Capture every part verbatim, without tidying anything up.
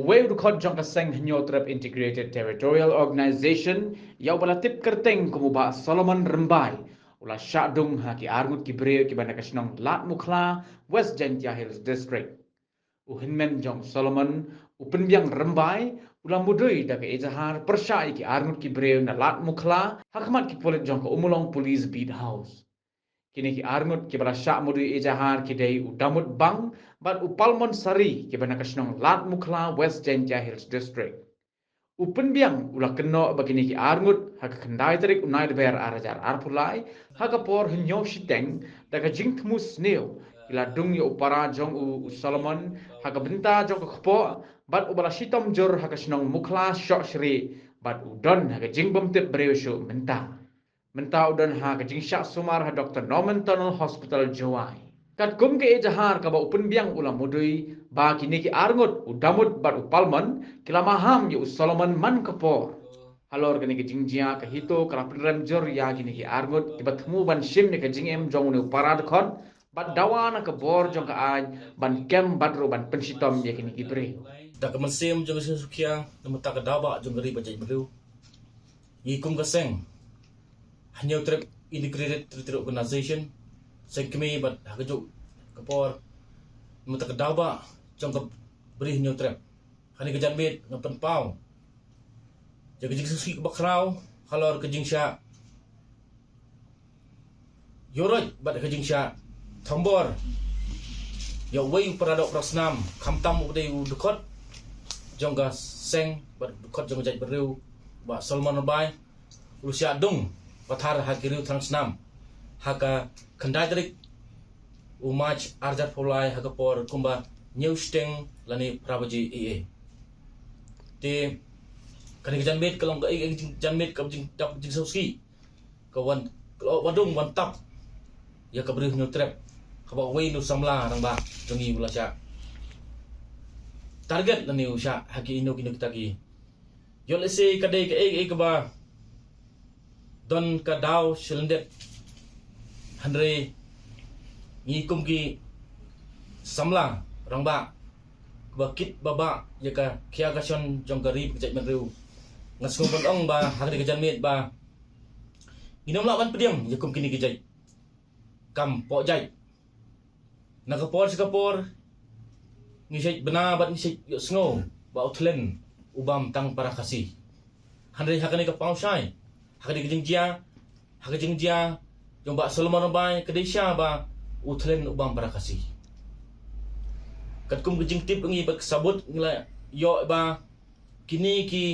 Wei u dkhot jong ka seng Hynñiewtrep Integrated Territorial Organization, ïa uba la tip kyrteng kum u Bah Solomon Rymbai, u la shah dung ha ki arngut ki briew kiba na ka shnong Ladmukhla, West Jaintia Hills District. U hynmen jong Solomon, u Pynbiang Rymbai, u la mudui da ka ejahar pyrshah ïa ki arngut ki briew na Ladmukhla, ha khmat ki pulit jong ka Ummulong Police Beat House. Kine ki arngut kiba la shah mudui ejahar ki dei u Damut Bang bad u Palmon Sari, kiba na ka shnong Ladmukhla, West Jaintia Hills District. U Pynbiang u la kynnoh ba kine ki arngut ha ka khyndai tarik u Naidaber ar hajar arphew lai, ha ka por hynñiew shiteng, da ka jingthmu sniew, ki la dung ïa u para jong u, u Solomon, ha ka bynta jong ka kpoh, bad uba la shitom jur ha ka shnong Mukhla Shohshrieh, bad u don ha ka jingbymtip briew shuh mynta. Mynta u don ha ka jingshah sumar ha Doctor Norman Tunnel Hospital, Jowai. Katkum ka ejahar kaba u Pynbiang u la mudui, ba kine ki arngut, u Damut bad u Palmon, ki la maham ïa u Solomon man ka por. Halor kane ka jingjia, ka HITO ka la pynrem jur ïa kine ki arngut kiba thmu ban shim ïa ka jingim jong une u para dkhot, bad dawa na ka bor jong ka aiñ ban kem bad ruh ban pynshitom ïa kine ki briew. Da ka mynsiem jong ka jingsngewsih, namar ka daw ba jong ka ri bad jaitbynriew, ngi kum ka seng Hynñiewtrep Integrated Territorial Organization, seng kmie bad ha kajuh ka por, namar ka daw ba jong ka Bri Hynñiewtrep, ha kane ka janmiet nga pynpaw ïa ka jingsngewsih kaba khraw halor ka jingshah ïuhroit bad ka jingshah thombor ïa uwei u para doh para snam, khamtam u dei u dkhot jong ka seng bad dkhot jong ka jaitbynriew, Bah Solomon Rymbai, u la shah dung pathar ha ki riew thrang snam ha ka khyndai tarik u March ar hajar arphew lai, ha ka por kumba hynñiew shiteng lane phra baje A.M. Te kane ka janmiet ka long ka, eh, ka jing-, janmiet ka jing, dap jingsngewsih, ka wan, ka wan dung wan tap ïa ka Bri Hynñiewtrep, kaba uwei u samla rangbah jong ngi u la shah target lane u shah ha ki ino kino kita ki. Ïoh lehse ka dei kaei kaei kaba don ka daw shlyndet, hynrei ngi kum ki samla rangbah kaba kit ba bah ïa ka khia ka shon jong ka ri bad ka jaitbynriew, nga sngew ban ong ba ha kane ka janmiet ba ngin ym lah ban pdiang ïa kum kine ki jait kam poh jait. Na ka por sha ka por ngi shait bna bad ngi shait ïohsngew ba u thlen u bam tang para Khasi. Hynrei ha kane ka paw shai, ha kane ka jingjia, ha ka jingjia jong Bah Solomon Rymbai, ka dei shisha ba u thlen u bam para Khasi. Katkum ka jingtip ngi bad ka sabut ngi la ïoh ba kine ki,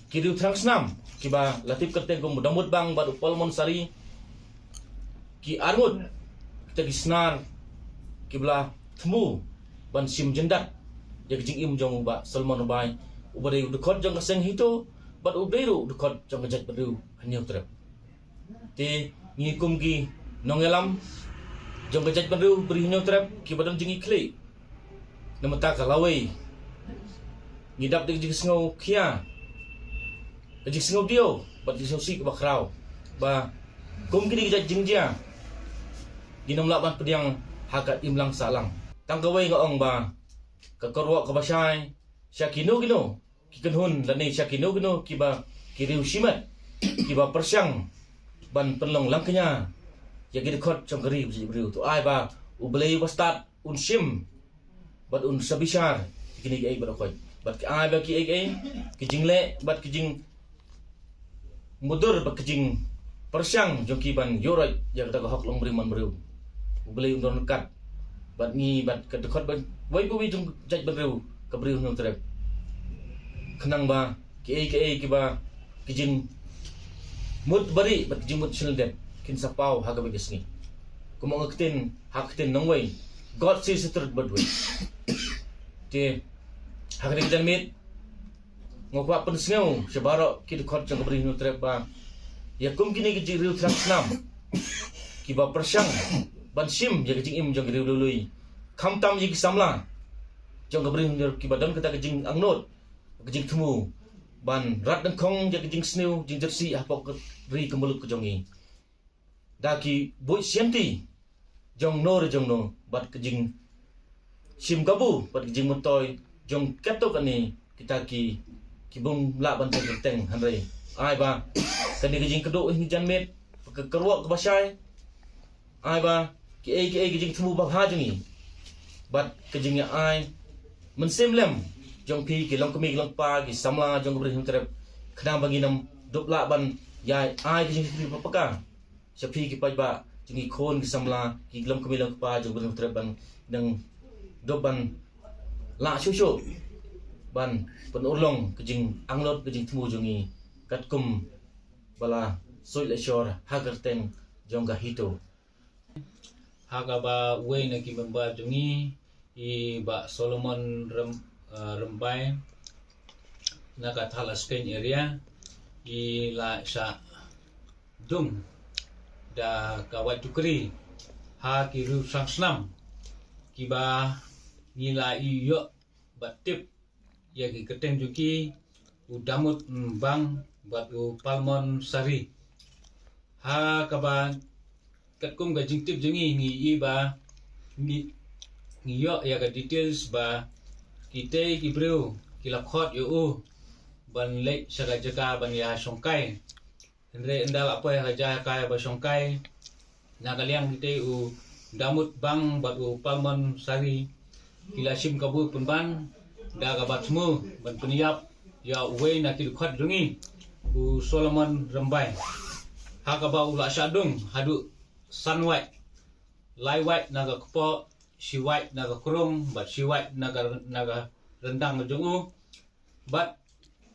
ki riew thrang snam kiba la tip kyrteng kum u Damut Bang bad u Palmon Sari, ki arngut kita ki snar kiba la thmu ban shim jyndat ïa ka jingim jong u Bah Solomon Rymbai, uba dei u dkhot jong ka seng HITO bad u dei ruh u dkhot jong ka jaitbynriew Hynñiewtrep. Te ngi kum ki nongïalam jong ka jaitbynriew Bri Hynñiewtrep kiba don jingïakhlieh, namar ka lawei ngi dap da ka jingsngew khia, ka jingsngew diaw bad ka jingsngewsih kaba khraw ba kum kine ki jait jingjia ngin ym lah ban pdiang ha ka imlang sahlang. Tang kawei nga ong ba ka kyrwoh kaba shai sha kino kino ki kynhun lane sha kino kino kiba, ki riew shimet kiba pyrshang ban pynlong langkñia ïa ki dkhot jong ka ri bad jaitbynriew, to ai ba U Blei uba stad un shim bad un sa bishar ïa kine kiei baroh khoit, bad ki ai ba kiei kiei, ki jingleh bad ki jing mudui bad ki jingpyrshang jong ki ban ïuhroit ïa kata ka hok longbriew manbriew, U Blei un don ryngkat bad ngi bad ka dkhot ba wei pa wei jong jaitbynriew ka Bri Hynñiewtrep, khnang ba kiei kiei kiba, ki jingmut bari bad ki jingmut shlyndet kin sa paw ha kawei ka sngi. Kumba nga ktien, ha ka ktien nongwei, God sees the truth both ways. Te ha kane ka janmiet nga kwah pynsngew sha baroh ki dkhot jong ka Bri Hynñiewtrep ba ïa kum kine ki riew thrang snam kiba pyrshang ban shim ïa ka jingim jong ka ri Lawlui, khamtam ïa ki samla jong ka Bri Hynñiewtrep kiba don kata ka jingangnud, ka jingthmu ban rat dyngkhong ïa ka jingsniew jingjyrsieh hapoh ka ri ka muluk ka jong ngi da ki buit shianti jongno re jongno bad ka jingshim kabu bad ka jingmyntoi jong katto katne kita ki, ki bym lah ban teng teng, hynrei ai ba kane ka jingkduh hi janmiet, ka kyrwoh kaba shai, ai ba ki ei ki ei ki jingthmu ba bha jong ngi bad ka jingïa ai mynsiem lem jong phi ki longkmie ki longkpa, ki samla jong ka Ri Hynñiewtrep, khnang ba ngin ym dup lah ban ïa ai ka jingkyrkhu ba paka sha phi ki paidbah jong ngi, khun ki samla, ki longkmie longkpa jong ka Ri Hynñiewtrep, ban nang dup ban lah shuh shuh ban pynurlong ka jingangnud ka jingthmu jong ngi katkum ba la suid la shor ha ka kyrteng jong ka HITO. Ha kaba uwei na ki member jong ngi, i Bah Solomon Rem, uh, Rymbai, na ka Thadlaskeiñ area, i la shah dung da ka Wait Tukri ha ki riewshangsnam kiba ngi la ïoh bad tip ïa ki kyrteng jong ki, u Damut Bang bad u Palmon Sari. Ha kaba katkum ka jingtip jong ngi, ngi i ba ngi, ngi ïoh ïa ka details ba kitei ki briew ki la khot ïa u ban leit sha ka jaka ban ïa shongkai. Hynrei ynda la poi ha ka jaka ba shongkai, na ka liang kitei u Damut Bang bad u Palmon Sari ki la shim kabu pynban da kaba thmu ban pynïap ïa uwei na ki dkhot jong ngi, u Solomon Rymbai. Ha kaba u la shah dung haduh san wait, lai wait na ka kpoh, shi wait na ka krung bad shi wait na ka, na ka ryndang jong u. Bad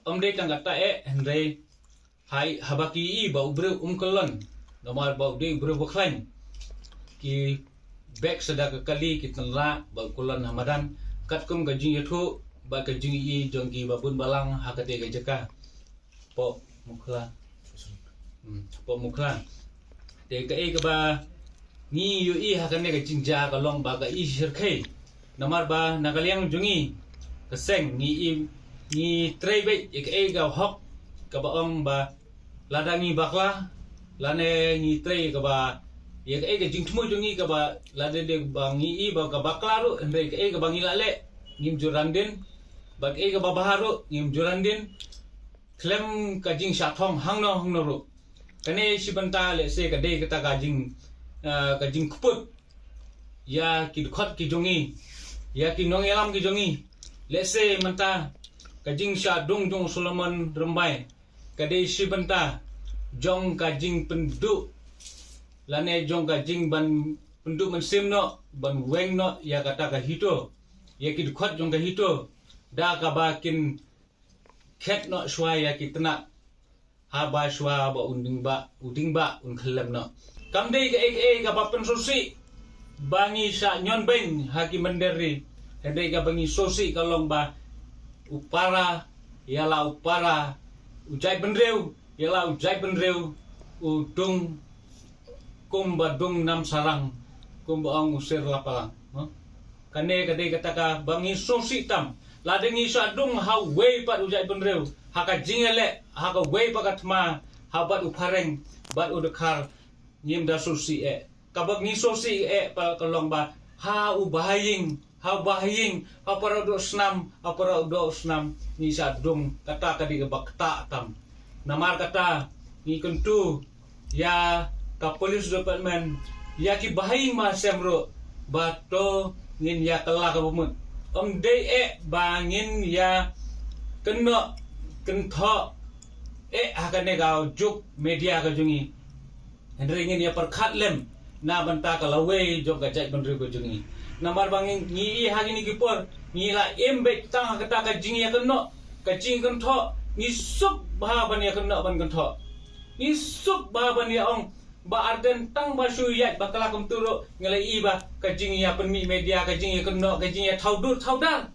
ym dei tang kata eh, hynrei hai haba ki i ba u briew um kyllon, namar ba u dei u briew ba khlaiñ, ki bek sa da ka kali ki tynrah ba u kyllon ha madan, katkum ka jingïathuh bad ka jingïohi jong ki ba bun balang ha katei ka jaka. Poh Mukhla. Hmm, Poh Mukhla. Te kaei kaba ngi ïohi ha kane ka jingjia ka long ba ka i shyrkhei. Namar ba na ka liang jong ngi ka seng ngi i, ngi trei beit ïa kaei ka hok kaba ong ba lada ngi bakla, lane ngi trei kaba ïa kaei ka jingthmu jong ngi kaba lada dei ba ngi i ba ka bakla ruh, hynrei kaei kaba ngi la leh ngim ju ran dien, ba kaei kaba bha ruh ngim ju ran dien. Khlem ka jingshah thong hangno hangno ruh. Kane shi bynta lehse ka dei kata ka jing, ah, ka jingkput ïa ki dkhot ki jong ngi, ïa ki nongïalam ki jong ngi. Lehse mynta ka jingshah dung jong u Solomon Rymbai ka dei shi bynta jong ka jingpynduh lane jong ka jingban pynduh mynsiem noh, ban weng noh ïa kata ka HITO, ïa ki dkhot jong ka HITO, da kaba kin khet noh shuwa ïa ki tnat, haba shuwa ba u ding ba, u ding ba un khyllem noh. Kam dei kaei kaei kaba pynsngewsih ba ngi shah ñion beiñ ha ki mynder ri, hynrei kaba ngi sngewsih ka long ba u para ïa la u para, u jaitbynriew ïa la u jaitbynriew, u dung kumba dung nam sarang, kumba ong u Sir Lapalang, no? Kane ka dei kata kaba ngi sngewsih tam. Lada ngi shah dung ha uwei pat u jaitbynriew, ha ka jingïaleh, ha kawei pat ka thma, ha bad u phareng bad u dkhar, ngim da sngewsih eh. Kaba ngi sngewsih eh pat ka long ba ha u bahaïing, ha u bahaïing, ha para u doh snam, ha para u doh snam ngi shah dung, kata ka dei kaba ktah tam. Namar kata ngi kyntu ïa ka police department, ïa ki bahaïing mahasem ruh, ba to ngin ïa kylla kaba mut. Ym dei eh ba ngin ïa kynnoh kynthoh eh ha kane ka juk media ka jong ngi. Hynrei ngin ïa pyrkhat lem na bynta ka lawei jong ka jaitbynriew ka jong ngi. Namar ba ngi, ngi i ha kine ki por ngi la im beit tang ha kata ka jingïakynnoh, ka jingkynthoh, ngi suk bha ban ïakynnoh ban kynthoh. Ngi suk bha ban ïa ong Bah Ardent, tang ba shu ïaid bakla kumtu ruh ngi la i ba ka jingïapynmih media, ka jingïakynnoh, ka jingïathaw dur thaw dar.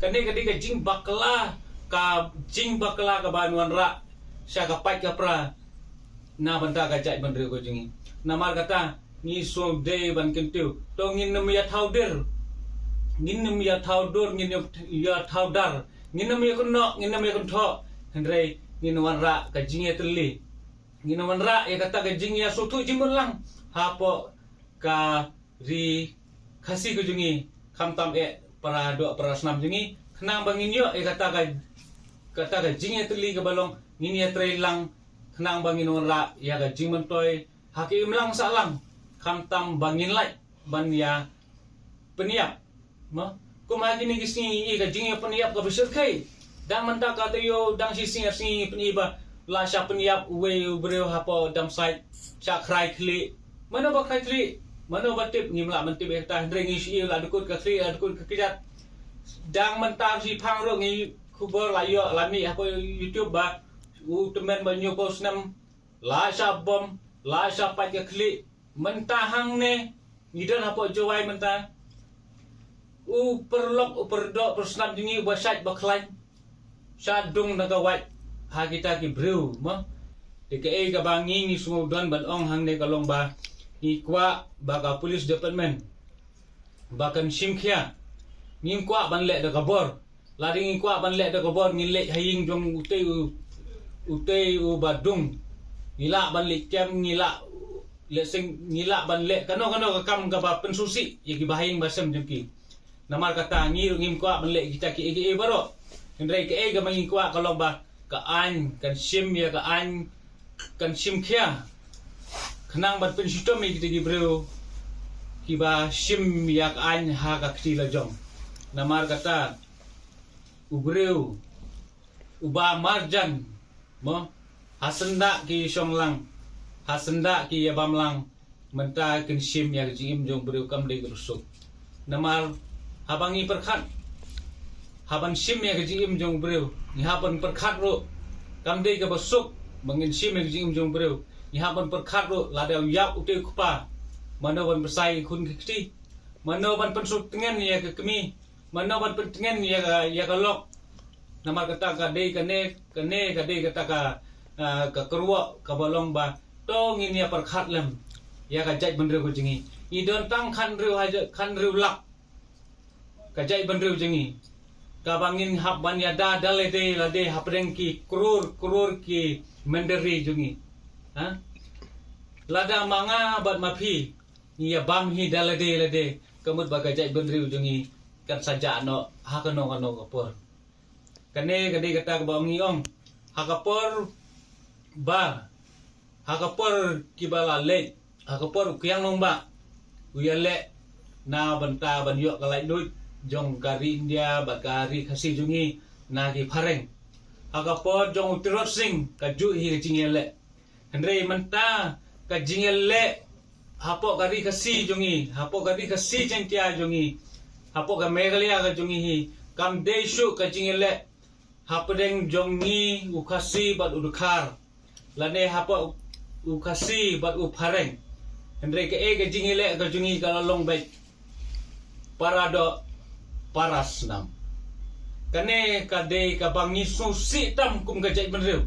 Kane ka dei ka jingbakla, ka jingbakla kaba wanrah sha ka paid ka pra na bynta ka jaitbynriew ka jong ngi. Namar kata ngi sngewdei ban kyntiew, to ngin ym ïathaw dur, ngin ym ïathaw dur, ngin ym ïathaw dar, ngin ym ïakynnoh, ngin ym ïakynthoh, hynrei ngin wanrah ka jingïatylli, ngin wanrah ïa kata ka jingïasngewthuh jingmut lang hapoh ka ri Khasi ka jong ngi, khamtam eh para doh para snam jong ngi. Khnang ba ngin ïoh ïa kata ka, kata ka jingïatylli kaba long, ngin ïatreilang, khnang ba ngin wanrah ïa ka jingmyntoi ha ka imlang sahlang, khamtam ba ngin lait ban ïa pynïap. Mo, kum ha kine ki sngi, ïa ka jingïapynïap kaba shyrkhei. Dang mynta ka taïew, dang shi sngi, sngi pynïap ba la shah pynïap uwei u briew hapoh Damsait, shah khrai khlieh. Mano ba khrai khlieh? Mano ba tip? Ngim lah ban tip ïa kata, hynrei ngi shu ïohi la dkut ka khlieh, la dkut ka kjat. Dang mynta shi phang ruh ngi khubor la ïoh, la mih hapoh YouTube ba u tymmen ba hynñiewphew snem la shah bom, la shah pait ka khlieh. Mynta hangne ngi don hapoh Jowai mynta, u paralok, u paradoh, u parasnam jong ngi uba shait ba khlaiñ, shah dung na ka wait ha kita ki briew, mo. Te kaei kaba ngi, ngi sngewdon ban ong hangne ka long ba ngi kwah ba ka police department ba kan shim khia. Ngim kwah ban leh da ka bor. Lada ngi kwah ban leh da ka bor, ngin leit ha ïing jong utei u, utei uba dung. Ngi lah ban leit kem, ngi lah leh seng, ngi lah ban leh kano kano ka kam kaba pynsngewsih ïa ki bahaïing bahasem jong ki. Namar kata ngi ruh ngim kwah ban leh kita kiei kiei baroh. Hynrei kaei kaba ngi kwah ka long ba ka aiñ kan shim ïa ka aiñ, kan shim khia, khnang ban pynshitom ïa kita ki briew kiba shim ïa ka aiñ ha ka kti lajong. Namar kata u briew uba marjan, mo, ha syndah ki shong lang, ha syndah ki ïabam lang, mynta kin shim ïa ka jingim jong u briew kam dei kaba suk. Namar haba ngi pyrkhat, haban shim ïa ka jingim jong u briew, ngi hap ban pyrkhat ruh, kam dei kaba suk ba ngin shim ïa ka jingim jong u briew. Ngi hap ban pyrkhat ruh, lada u ïap utei u kpa, mano ban pynshai ïa ki khun ki kti? Mano ban pynsngewtngen ïa ka kmie? Mano ban pyntngen ïa ka, ïa ka lok? Namar kata ka dei kane, kane ka dei kata ka, ah, ka kyrwoh kaba long ba to ngin ïa pyrkhat lem ïa ka jaitbynriew ka jong ngi. Ngi don tang khathynriew haja-, khathynriew lak ka jaitbynriew jong ngi, kaba ngin hap ban ïada da lade lade hapdeng ki klur klur ki mynder ri jong ngi. Ha? Lada ma nga bad ma phi ngi ïabam hi da lade lade, ka mut ba ka jaitbynriew jong ngi kan sa jah noh ha kano kano ka por. Kane ka dei kata kaba ngi ong, ha ka por ba, ha ka por kiba la leit, ha ka por u Kiang Nangbah u ïaleh na bynta ban ïoh ka laitluid jong ka ri India bad ka ri Khasi jong ngi na ki phareng. Ha ka por jong u Tirot Sing ka juh hi ka jingïaleh. Hynrei mynta ka jingïaleh hapoh ka ri Khasi jong ngi, hapoh ka ri Khasi Jaiñtia jong ngi, hapoh ka Meghalaya ka jong ngi hi, kam dei shuh ka jingïaleh hapdeng jong ngi u Khasi bad u Dkhar, lane hapoh u Khasi bad u phareng. Hynrei kaei ka jingïaleh ka jong ngi ka la long beit para doh para snam. Kane ka dei kaba ngi sngewsih tam kum ka jaitbynriew.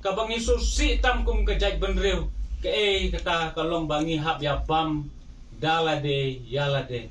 Kaba ngi sngewsih tam kum ka jaitbynriew. Kaei kata ka long ba ngi hap ïabam da lade ïa lade.